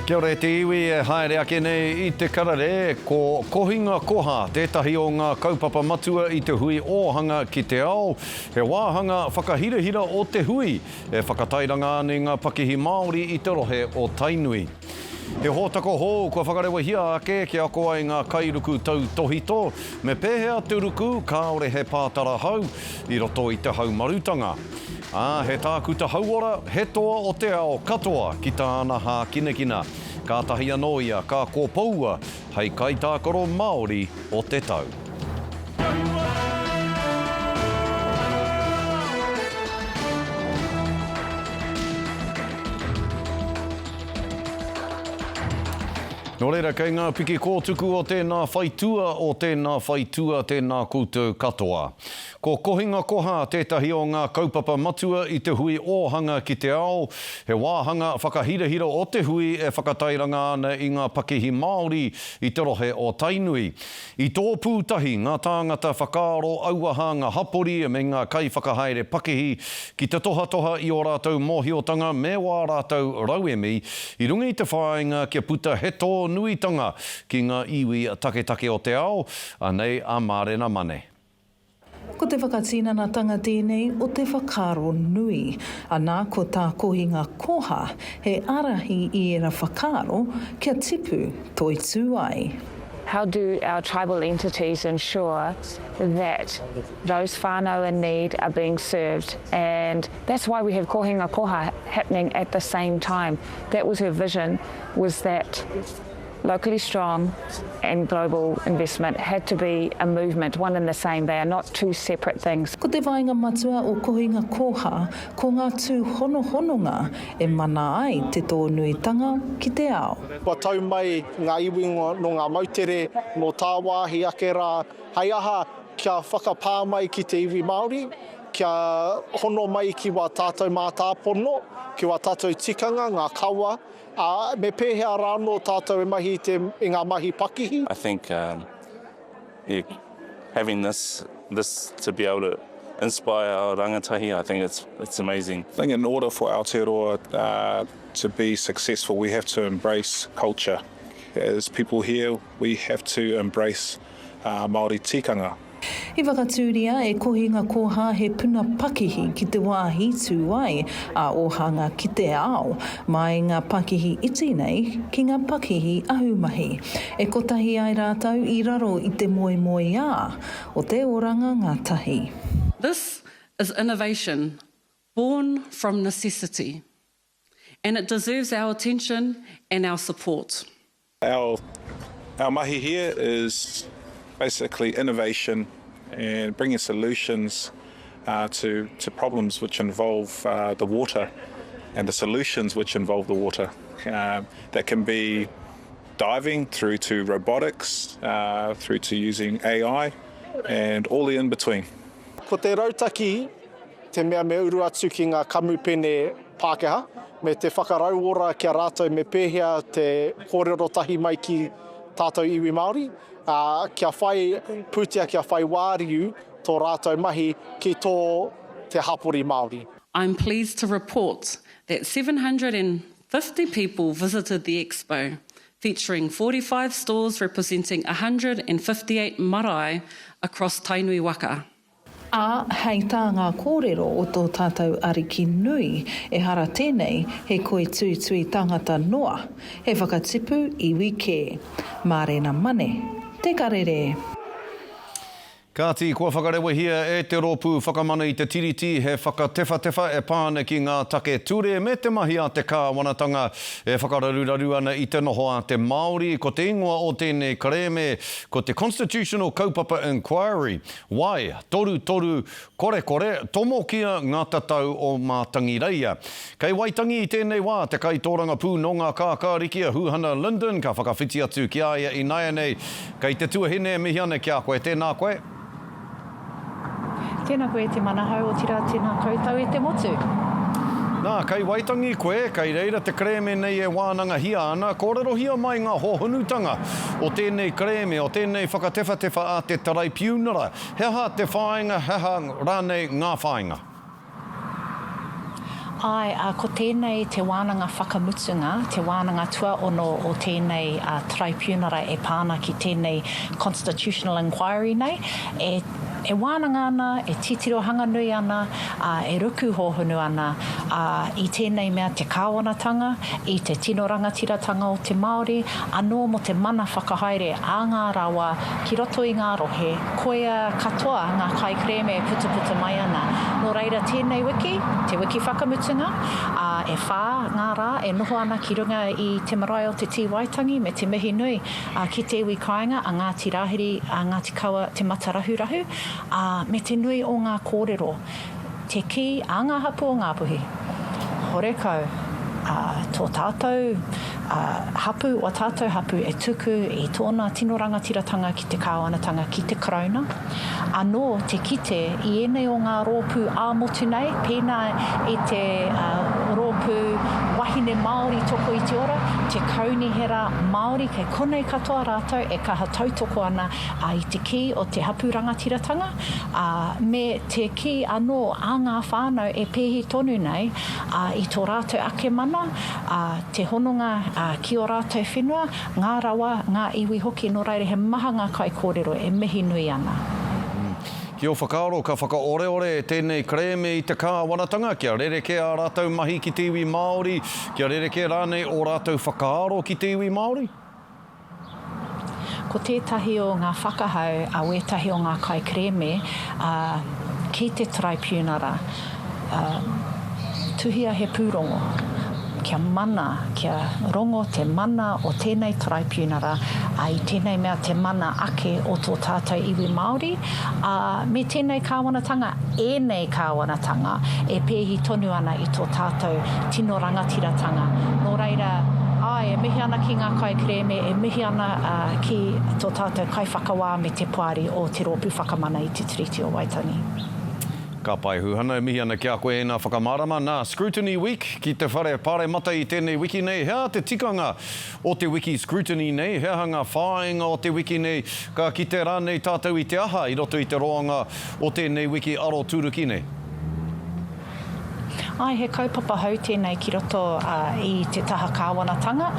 Kia ora e te iwi e haere ake nei i te karere, ko Kohinga Koha tētahi o ngā kaupapa matua i te hui ōhanga ki te ao, he wāhanga whakahirahira o te hui e whakatairanga ana i ngā pakihi Māori i te rohe o Tainui. He hōtaka hou kua whakarewahia ake kia ako ai ngā kairuku tautōhito me pēhea te ruku kāore he pātara hau i roto i te haumarutanga. Ā, he tākuta hauora, he toa o te ao katoa ki tāna hākinakina. Kātahi anō ia ka kōpoua hei kaitākaro Māori o te tau. Nō reira, kei ngā piki kōtuku o tēnā whaitua, o tēnā whaitua, tēnā koutou katoa. Ko Kohinga Koha tētahi o ngā kaupapa matua i te hui ōhanga ki te ao, he wāhanga whakahirahira o te hui e whakatairanga ana i ngā pakihi Māori i te rohe o Tainui. I tōpū tahi ngā tāngata whakaaro auaha, ngā hapori me ngā kaiwhakahaere pakihi ki te tohatoha i ō rātou mōhiotanga me wā rātou rauemi i runga i te whāinga kia puta he tōnuitanga ki ngā iwi taketake o te ao, anei a Mārena Mane. Ko te whakatinanatanga tēnei o te whakaaro nui. Anā, ko tā Kohinga Koha, he ārahi i ērā whakaaro kia tipu toitū ai. How do our tribal entities ensure that those whānau in need are being served and that's why we have Kohinga Koha happening at the same time. That was her vision was that Locally strong and global investment had to be a movement, one and the same, they are not two separate things. Ko te whāinga matua o Kohinga Koha ko ngā tūhonohononga e mana ai te tōnuitanga ki te ao. Kua tau mai ngā iwi nō ngā moutere, nō tāwāhi ake rā, hei aha, kia whakapā mai ki te iwi Māori, kia hono mai ki wā tātou mātāpono, ki wā tātou tikanga, ngā kawa, Ā, me pēhea rānō tātou e mahi i te, i ngā mahi pakihi? I think um, yeah, having this, this to be able to inspire our rangatahi, I think it's, it's amazing. I think in order for Aotearoa uh, to be successful, we have to embrace culture. As people here, we have to embrace uh, Māori tikanga. I whakatūria e Kohinga Koha he puna pakihi ki te wāhi tū ai a Ōhanga ki te ao, mai ngā pakihi iti nei ki ngā pakihi ahumahi. E kotahi ai rātou i raro i te moemoeā o te oranga ngātahi. This is innovation born from necessity and it deserves our attention and our support. Our, our mahi here is basically innovation and bringing solutions uh, to, to problems which involve uh, the water and the solutions which involve the water. Uh, that can be diving through to robotics, uh, through to using AI, and all the in-between. Ko te rautaki te mea me uru atu ki ngā kamupene Pākehā, me te whakarauora ki a rātou me pēhea te kōrero tahi mai ki tātou iwi Māori, ā, kia whai pūtea, kia whai wāriu tō rātou mahi ki tō te hapori Māori. I'm pleased to report that 750 people visited the expo, featuring 45 stores representing 158 marae across Tainui waka. Ā, hei tā ngā kōrero o tō tātou Ariki nui, ehara tēnei he koi tuitui tangata noa, he whakatipu iwi kē. Mārena Mane, Te Karere. Kāti, kua whakarewahia e te Rōpū Whakamana i te Tiriti he whakatewhatewha e pā ana ki ngā take ture me te mahi a te kāwanatanga e whakararuraru ana i te noho a te Māori. Ko te ingoa o tēnei kerēme ko te Constitutional Kaupapa Inquiry. Wai, 33, korekore, tomokia ngā tatau o Mātangireia. Kei Waitangi i tēnei wā te kaitōrangapū nō ngā kākāriki a Huhana Lyndon, ka whakawhiti atu ki a ia ināianei. Kei te tuahine e mihi ana ki a koe, tēnā koe. Tēnā koe e te Manahau, otirā tēnā koutou e te motu. Nā, kei Waitangi koe, kei reira te kerēme nei e wānangahia ana, kōrerohia mai ngā hōhonutanga o tēnei kerēme, o tēnei whakatewhatewha a te Taraipiunara. He aha te whāinga, he aha rānei ngā whāinga? Āe, ā, ko tēnei te wānanga whakamutunga, te wānanga tuaono o tēnei taraipiunara e pā ana ki tēnei Constitutional Inquiry nei, e, e wānanga ana, e titiro hanganui ana, ā, e ruku hōhonu ana, ā, i tēnei mea te kāwanatanga, i te tino rangatiratanga o te Māori, anō mō te mana whakahaere a ngā rawa ki roto i ngā rohe, Koia katoa ngā kaikerēme e putuputu mai ana. Nō reira tēnei wiki, te wiki whakamutunga, ā, e whā ngā rā e noho ana ki runga i te marae o Te Tī Waitangi me te mihi nui ki te iwi kāinga a Ngāti Rāhiri, a Ngāti Kawa Te Matarahurahu, ā, me te nui o ngā kōrero. Te kī a ngā hapū o Ngāpuhi, horekau ā tō tātou hapū, wā tātou hapū e tuku i tōna tino rangatiratanga ki te kāwanatanga, ki te Karauna. Anō te kite i ēnei o ngā rōpū ā-motu nei, pēnā i te rōpū Wahine Māori Toko i te Ora, te Kaunihera Māori, kei konei katoa rātou e kaha tautoko ana i te kī o te hapū rangatiratanga. ā, me te kī anō a ngā whānau e pēhi tonu nei, ā, i tō rātou ake mana, ā, te hononga, ā, ki ō rātou whenua, ngā rawa, ngā iwi hoki, nō reira he maha ngā kaikōrero e mihi nui ana. Ki ō whakaaro ka whakaoreore tēnei kerēme i te kāwanatanga kia rerekē ā rātou mahi ki te iwi Māori, kia rerekē rānei ō rātou whakaaro ki te iwi Māori? Ko tētahi o ngā whakahau a wētahi o ngā kaikerēme ki te Taraipiunara, tuhia he pūrongo kia mana, kia rongo te mana o tēnei Taraipiunara i tēnei mea te mana ake o tō tātou iwi Māori, ā, me tēnei kāwanatanga, ēnei kāwanatanga e pēhi tonu ana i tō tātou tino rangatiratanga. Nō reira, āe, e mihi ana ki ngā kaikerēme, e mihi ana ki tō tātou kaiwhakawā me te poari o Te Rōpū Whakamana i Te Tiriti o Waitangi. Ka pai, Huhana, e mihi ana ki a koe ēnā whakamārama. Nā, Scrutiny Week ki te Whare Pāremata i tēnei wiki nei, he aha te tikanga o te wiki Scrutiny nei, he aha ngā whāinga o te wiki nei, ka kite rānei tātou i te aha i roto i te roanga o tēnei wiki aroturuki nei? Āe, he kaupapa hou tēnei ki roto i te taha kāwanatanga.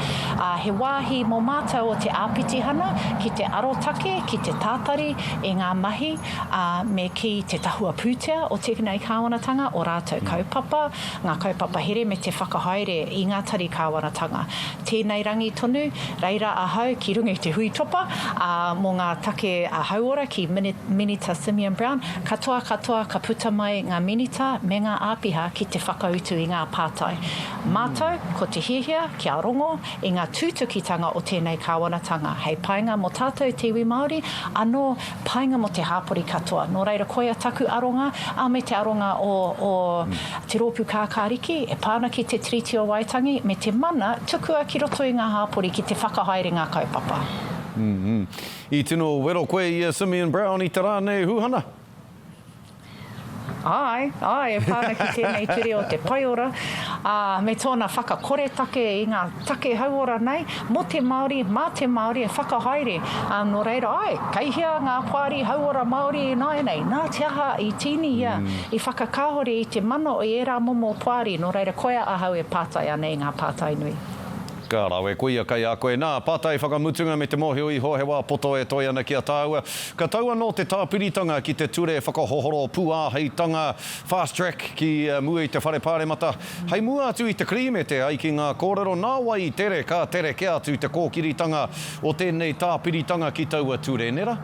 He wāhi mō mātou o te āpitihana ki te arotake, ki te tātari i ngā mahi, ā, me kī te tahua pūtea o tēnei kāwanatanga, ō rātou kaupapa, ngā kaupapa here me te whakahaere i ngā tari kāwanatanga. Tēnei rangi tonu, reira ahau ki runga i te huitopa, ā, mō ngā take hauora ki Minita Simeon Brown, katoa katoa ka puta mai ngā minita me ngā āpiha ki te whakautu i ngā pātai. Mātou, ko te hiahia kia rongo i ngā tūtukitanga o tēnei kāwanatanga hei painga mō tātou te iwi Māori, anō painga mō te hāpori katoa. Nō reira koia taku aronga, ā, me te aronga o, o Te Rōpū Kākāriki e pā ana ki Te Tiriti o Waitangi me te mana tukua ki roto i ngā hāpori ki te whakahaere ngā kaupapa. I tino wero koe i a Simeon Brown i te rā nei, Huhana? Āe, āe, e pā ana ki tēnei ture o te paeora, ā, me tōna whakakoretake i ngā take hauora nei, mō te Māori, mā te Māori e whakahaere. Ā, nō reira, āe, kei hea ngā poari hauora Māori ināianei? Nā te aha i tīnihia, i whakakāhore i te mana o ērā momo poari, nō reira, koia ahau e pātai ana i ngā pātai nui. Ka rawe, koia kai a koe. Nā, pātai whakamutunga me te mōhio iho he wā poto e toe ana ki a tāua. Ka tau anō te tāpiritanga ki te ture whakahohoro pūāheitanga fast track ki mua i te whare pāremata. Hei mua atu i te Kirīmete ai ki ngā kōrero nā wai i tere ka tere kē atu te kōkiritanga o tēnei tāpiritanga ki taua ture, nē rā?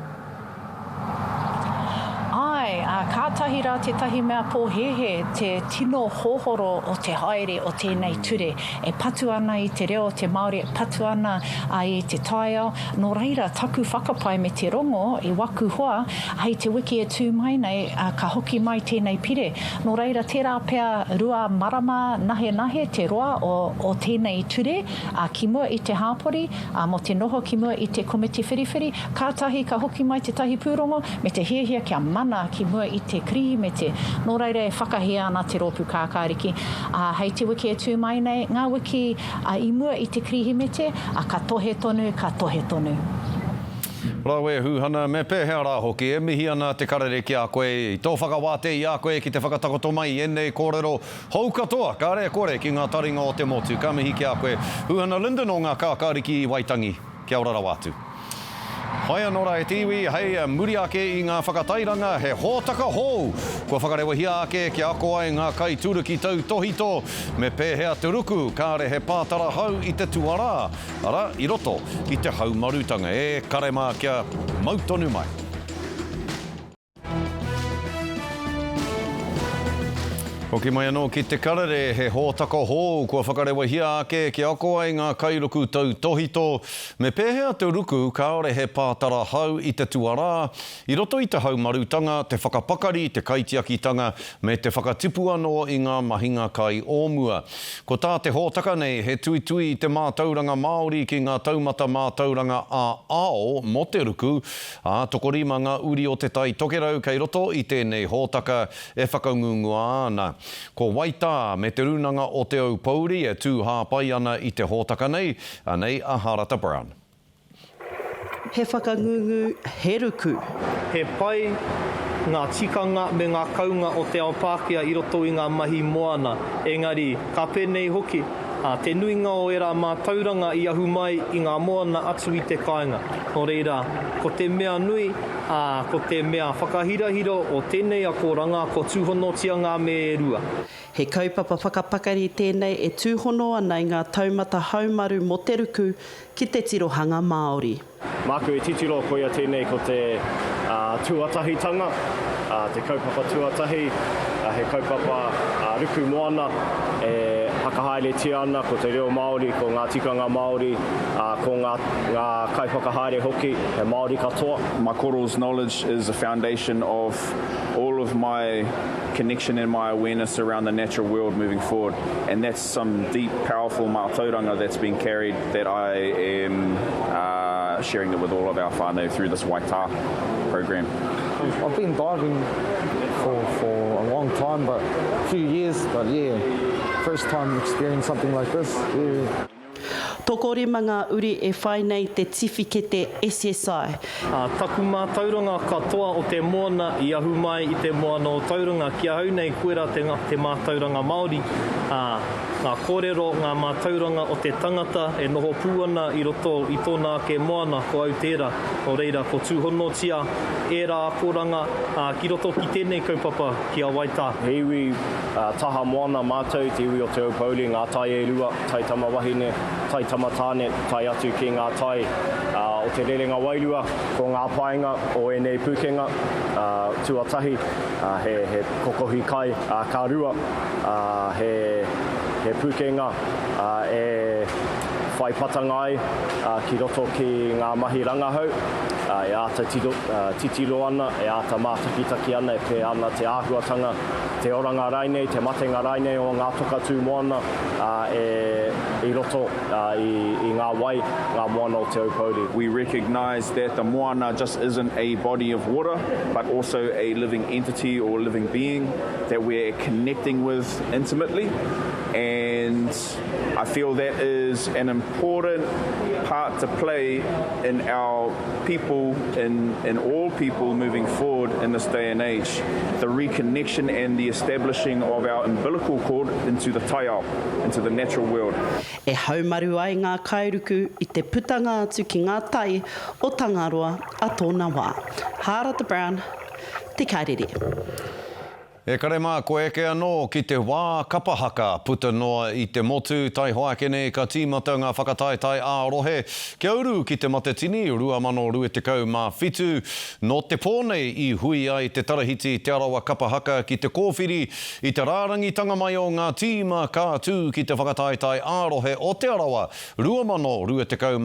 Āe, ā, kātahi rā tētahi mea pōhēhē te tino hohoro o te haere o tēnei ture, e patu ana i te reo o te Māori, e patu ana i te taiao. Nō reira, taku whakapae me te rongo i waku hoa, hei te wiki e tū mai nei, ka hoki mai tēnei pire. Nō reira, tērā pea marama nahenahe te roa o, o tēnei ture, ā, ki mua i te hāpori, ā, mō te noho ki mua i te komiti whiriwhiri, kātahi ka hoki mai tētahi pūrongo me te hiahia kia mana ki mua i te Kirihimete. Nō reira e whakahē ana te Rōpū Kākāriki, ā, hei te wiki e tū mai nei, ngā wiki i mua i te Kirihimete, ā, ka tohe tonu, ka tohe tonu. Rawe Huhana, me pēhea rā hoki, e mihi ana te karere ki a koe i tō whakawātea i a koe ki te whakatakoto mai i ēnei kōrero hou katoa, kāre e kore ki ngā taringa o te motu. Ka mihi ki a koe. Huhana Lyndon o Ngā Kākāriki i Waitangi. Kia ora rawa atu. Whai anō rā e te iwi, hei muri ake i ngā whakatairanga, he hōtaka hou kua whakarewahia ake kia ako ai ngā kaituruki tautōhito me pēhea te ruku kāre he pātara hau i te tuarā, arā, i roto i te haumarutanga. E kare mā kia mau tonu mai. Hoki mai anō ki te karere, he hōtaka hou kua whakarewahia ake kia ako ai ngā kairuku tautōhito me pēhea te ruku kāore he pātara hau i te tuarā, i roto i te haumarutanga, te whakapakari, te kaitiakitanga me te whakatipu anō i ngā mahinga kai o mua. Ko tā te hōtaka nei he tuitui i te mātauranga Māori ki ngā taumata mātauranga ā-ao mō te ruku, Ā, tokorima ngā uri o Te Tai Tokerau kei roto i tēnei hōtaka e whakangungua ana. Ko Waitā me Te Rūnanga o Te Aupōuri e tū hāpai ana i te hōtaka nei, anei a Harata Brown. He whakangungu, he ruku. He pai ngā tikanga me ngā kaunga o te ao Pākehā i roto i ngā mahi moana, engari, ka pēnei hoki, ā, te nuinga o ērā mātauranga i ahu mai i ngā moana atu i te kāinga. Nō reira, ko te mea nui, ā, ko te mea whakahirahira o tēnei akoranga kua tūhonotia ngā me e rua. He kaupapa whakapakari tēnei e tūhono ana i ngā taumata haumaru mō te ruku ki te tirohanga Māori. Māku e titiro koia tēnei ko te tuatahitanga, te kaupapa tuatahi, he kaupapa ruku moana e whakahaeretia ana ko te reo Māori, ko ngā tikanga Māori, ko ngā kaiwhakahaere hoki, he Māori katoa. My koro's knowledge is the foundation of all of my connection and my awareness around the natural world moving forward and that's some deep powerful mātauranga that's been carried that I am uh, sharing it with all of our whānau through this Waitā program. I've been diving for, for a long time, but a few years, but yeah, first time experience something like this. Yeah. Tokorima ngā uri e whai nei te tiwhikete SSI. Ā, taku mātauranga katoa o te moana i ahu mai i te moana o Tauranga, ki ahau nei koirā te, te mātauranga Māori, ā, ngā kōrero, ngā mātauranga o te tangata e noho pū ana i roto i tōna ake moana, ko au tērā. Nō reira, ko tūhonotia ērā akoranga, ā, ki roto ki tēnei kaupapa, ki a Waitā. He iwi taha moana mātou, te iwi o Te Aupōuri, ngā tai e rua, tai tama wahine, tai tama tāne, tae atu ki ngā tai o te rerenga wairua. Ko ngā painga o ēnei pūkenga, tuatahi, he kokohi kai, ka rua, he pūkenga e whai patanga ai ki roto ki ngā mahi rangahau, e āta titiro ana, e āta mātakitaki ana, e pēhea ana te āhuatanga, te oranga rainei, te matenga rainei o ngā toka tū moana i roto i ngā wai, ngā moana o Te Aupōuri. We recognise that the moana just isn't a body of water, but also a living entity or living being that we're connecting with intimately and I feel that is an important part to play in our people, in, in all people moving forward in this day and age. The reconnection and the establishing of our umbilical cord into the taiao, into the natural world. E haumaru ai ngā kairuku i te putanga atu ki ngā tai o Tangaroa a tōna wā. Hārata Brown, Te Karere. E kare mā, kua eke anō ki te wā kapa haka puta noa i te motu, taihoa ake nei ka tīmata ngā whakataetae ā-rohe kia uru ki Te Matatini 2027. Nō te pō nei i hui ai te Tarahiti Te Arawa Kapa Haka ki te kōwhiri i te rārangitanga mai o ngā tīma ka tū ki te whakataetae ā-rohe o Te Arawa 2026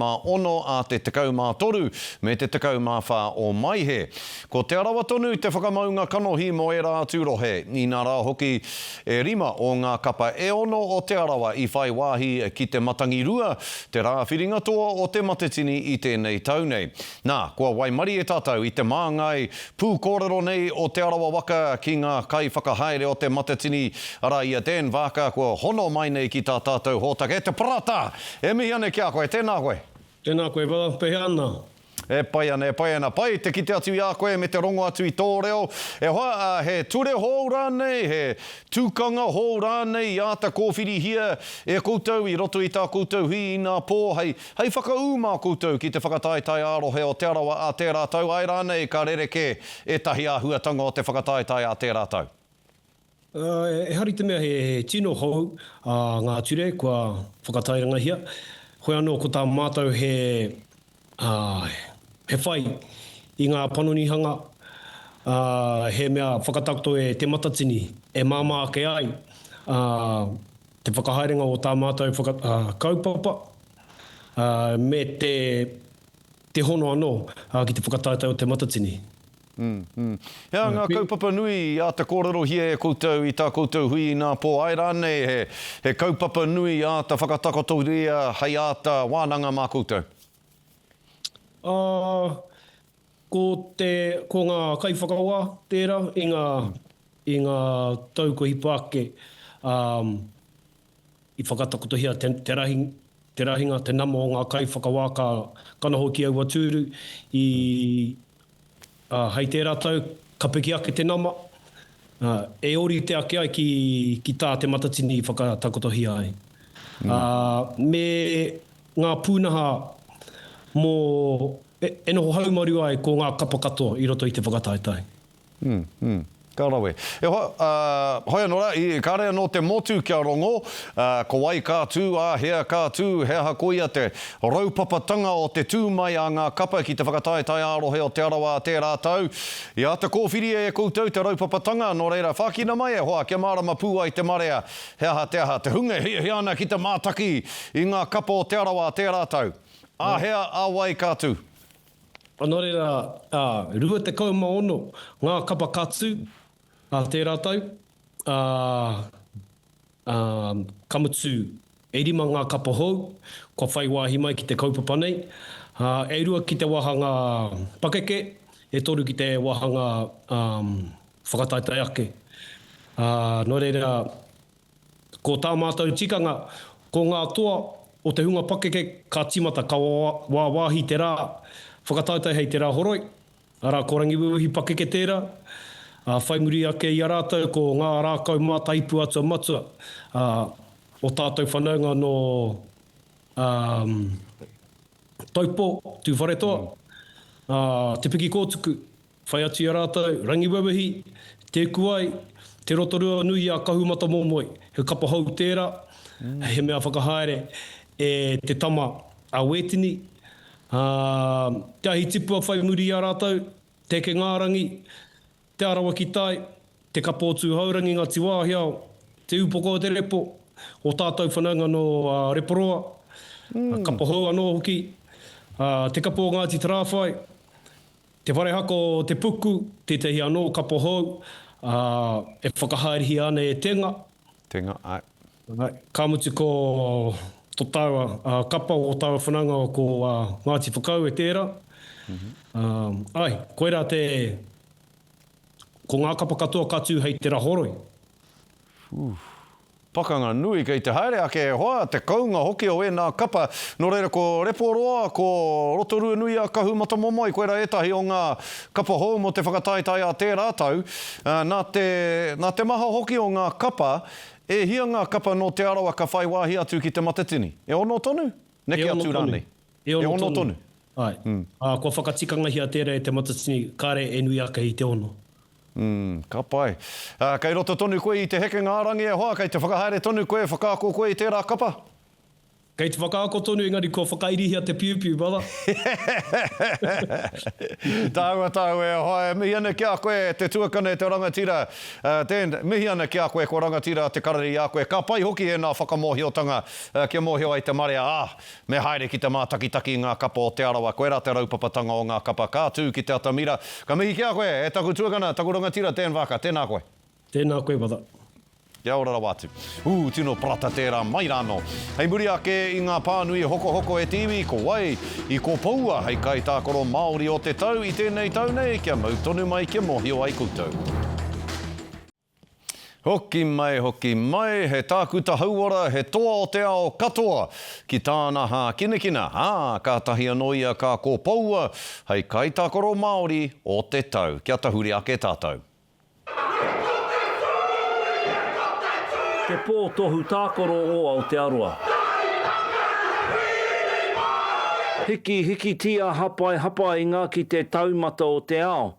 ā te 13 me te 14 o Maehe. Ko Te Arawa tonu te whakamaunga kanohi mō ērā atu rohe, inā rā hoki e rima o ngā kapa e ono o Te Arawa i whai wāhi ki te Matangirua, te rā whiringa toa o Te Matatini i tēnei tau nei. Nā, kua waimarie tātou i te māngai pūkōrero nei o Te Arawa waka ki ngā kaiwhakahaere o Te Matatini, arā i a Dan Vaaka kua hono mai nei ki tā tātou hōtaka. E te Parata! E mihi ana ki a koe, tēnā koe. Tēnā koe, brother. Pēhea ana? E pai ana, e pai ana. Pai te kite atu i a koe me te rongo atu i tō reo. E hoa, he ture hou rānei, he tūkanga hou rānei i āta kōwhirihia e koutou i roto i tā koutou hui inapō hei, hei whakaū mā koutou ki te whakataetae ā-rohe o Te Arawa ā tērā tau, āe rānei ka rerekē ētahi āhuatanga o te whakataetae ā tērā tau? Ehara i te mea he tino hou ngā ture kua whakatairangahia, hoi anō ko tā mātou he he whai i ngā panonihanga, he mea whakatakoto e Te Matatini e māmā ake ai te whakahaerenga o tā mātou kaupapa me te hono anō ki te whakataetae o Te Matatini. Mm, mm. He aha ngā kaupapa nui i āta kōrerohia e koutou i tā koutou hui inapō, āe rānei he, he kaupapa nui i āta whakatakotoria hei āta wānanga mā koutou? Ā, ko te, ko ngā kaiwhakawā tērā i ngā, i ngā tau kua hipa ake, ā, i whakatakotohia te, te rahi, te rahinga, te nama o ngā kaiwhakawā ka, ka noho ki aua tūru i, ā, hei tērā tau ka piki ake te nama, ā, e ōrite ake ai ki, ki tā Te Matatini i whakatakotohia ai. Ā, me ngā pūnaha mō, e, e noho haumaru ai ko ngā kapa katoa i roto i te whakataetae. Mm, mm. Ka rawe. E hoa, ā, hoi anō rā, i, kāre anō te motu kia rongo, ā, ko wai ka tū, ā hea ka tū, he aha koia te raupapatanga o te tū mai a ngā kapa ki te whakataetae ā-rohe o Te Arawa a tērā tau. I āta kōwhiria e koutou te raupapatanga, nō reira, whākina mai e hoa, kia mārama pū ai te marea, he aha te aha, te hunga e hiahia ana ki te mātaki i ngā kapa o Te Arawa a tērā tau. Ā hea, ā wai ka tū? Nō reira, ā, 26 ngā kapa ka tū, ā tērā tau, ā, ā, ka mutu e rima ngā kapa hou kua whai wāhi mai ki te kaupapa nei, ā, e rua ki te wāhanga pakeke, e toru ki te wāhanga, ā, whakataetae ake. Ā, nō reira, Ko tā mātou tikanga, ko ngā toa o te hunga pakeke ka tīmata, ka wāwāhi te rā whakataetae hei te Rāhoroi, arā, ko Rangiwewehi pakeke tērā, ā, whai muri ake i a rātou ko ngā rākau mātaipu atua matua, ā, o tātou whanaunga nō, ā, Taupō, Tūwharetoa, ā, Te Pikikōtuku. Whai atu i a rātou, Rangiwewehi, Te Kuai, Te Rotorua nui a Kahumatamomoe, he kapa hou tērā, he mea whakahaere e te tama a Wētini, ā, Te Ahi Tipua whai muri i a rātou, Te Ekengārangi, Te Arawa ki Tai, Te Kapa o Tūhourangi, Ngāti Wāhiao, Te Ūpoko o te Repo, ō tātou whanaunga nō Reporoa, kapa hou anō hoki, Te Kapa o Ngāti Tarāwhai, Te Whare Haka o Te Puku, tētahi anō kapa hou, ā, e whakahaerehia ana e Tenga. Tenga, āe. Āe. Ka mutu ko to tāua kapa, ō tāua whanaunga ko Ngāti Whakaue tērā. Ā, āe, koirā te, ko ngā kapa katoa ka tū hei te Rahoroi. Whew. Pakanga nui kei te haere ake e hoa, te kounga hoki o ēnā kapa. Nō reira ko Reporoa, ko Rotorua-nui-a-Kahumatamomoe, koirā ētahi o ngā kapa hou mō te whakataetae a tērā tau. Nā te, nā te maha hoki o ngā kapa, e hia ngā kapa nō Te Arawa ka whai wāhi atu ki Te Matatini? E ono tonu? Neke atu rānei? E ono tonu. Āe. Ā, kua whakatikangahia tērā e Te Matatini, kāre e nui ake i te ono. Mm, ka pai. Ā, kei roto tonu koe i te hekenga ā-rangi e hoa, kei te whakahaere tonu koe, whakaako koe i tērā kapa? Kei te whakaako tonu engari kua whakairihia te piupiu, brother. Tāua, tāua e hoa, e mihi ana ki a koe, te tuakana e te rangatira, Dan, mihi ana ki a koe, kua rangatira te karere i a koe. Ka pai hoki ēnā whakamōhiotanga kia mōhio ai te marea, ā, Me haere ki te mātakitaki i ngā kapa o Te Arawa, koirā te raupapatanga o ngā kapa ka tū ki te atamira. Ka mihi ki a koe, e taku tuakana, taku rangatira, Dan Vaca, tēnā koe. Tēnā koe, brother. Kia ora rawa atu. Ū, tino parata tērā mai rānō. Hei muri ake i ngā pānui hokohoko e te iwi, ko wai i kopoua hei kaitākaro Māori o te tau i tēnei tau nei, kia mau tonu mai kia mōhio ai koutou. Hoki mai, hoki mai, he tākuta hauora, he toa o te ao katoa ki tāna hākinakina, ā, kātahi anō ia ka kōpoua hei kaitākaro Māori o te tau. Kia tahuri ake tātou. Te pō tohu tākaro o Aotearoa. Hiki hikitia hapai hapainga ki te taumata o te ao.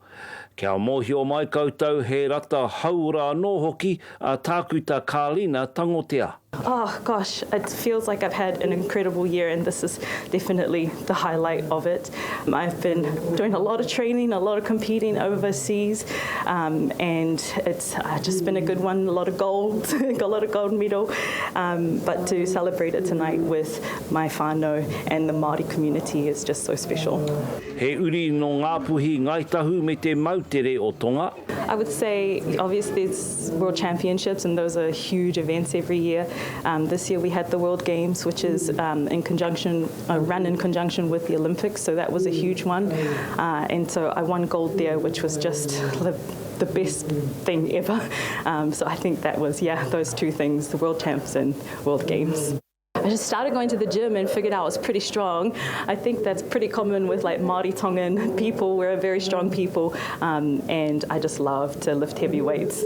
Kia mōhio mai koutou he rata hauora anō hoki a Tākuta Carlina Tangotea. Oh gosh, it feels like I've had an incredible year and this is definitely the highlight of it. I've been doing a lot of training, a lot of competing overseas um, and it's uh, just been a good one, a lot of gold, got a lot of gold medal. Um, but to celebrate it tonight with my whānau and the Māori community is just so special. He uri nō Ngāpuhi, Ngāi Tahu me te moutere o Tonga. I would say obviously it's World Championships and those are huge events every year. Um, this year we had the World Games which is um, in conjunction, uh, run in conjunction with the Olympics, so that was a huge one. Uh, and so I won gold there which was just the, the best thing ever. Um, so I think that was, yeah, those two things, the World Champs and World Games. I just started going to the gym and figured out I was pretty strong. I think that's pretty common with like Māori Tongan people. We're a very strong people um, and I just love to lift heavy weights.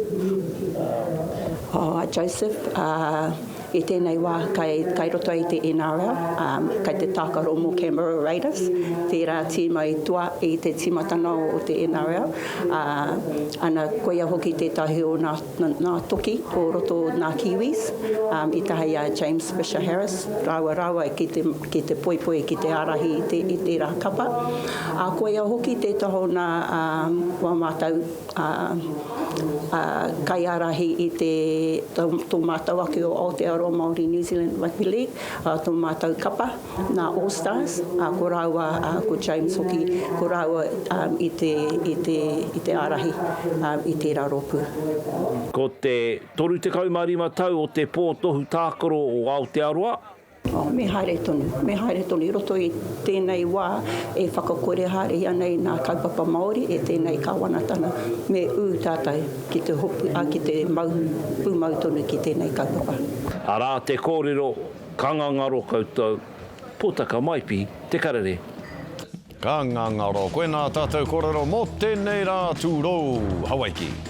Oh, Joseph, uh, i tēnei wā kai, kai roto i te NRL, um, kai te tākaro mō Canberra Raiders, tērā tīma i toa i te tīmatanga o te NRL. Uh, ana, koia hoki tētahi o nā Nā Toki o roto o Nā Kiwis, i taha i a James Fisher Harris, rāua rāua ki te, ki te poipoi, ki te ārahi i, te, i tērā kapa. Ā, koia hoki tētahi o nā wā mātou kaiārahi i te, tō, tō mātou ake o Aotearoa Māori New Zealand Rugby League, ā, tō mātou kapa. Nā All Stars, ā, ko rāua, ā, ko James hoki, ko rāua, ā, i te, i te, i te ārahi, ā, i tērā rōpū. Ko te 35 tau o te pō tohu tākaro o Aotearoa. Oh, me haere tonu, me haere tonu i roto i tēnei wā e whakakore haere ana i ngā kaupapa Māori e tēnei kāwanatanga, me ū tātou ki te hopu, ā, ki te mau pūmau tonu ki tēnei kaupapa. Arā te kōrero Ka ngangaro koutou, Potaka Maipi, Te Karere. Ka ngangaro. Koinā tātou kōrero mō tēnei rā tūrou Hawaiki.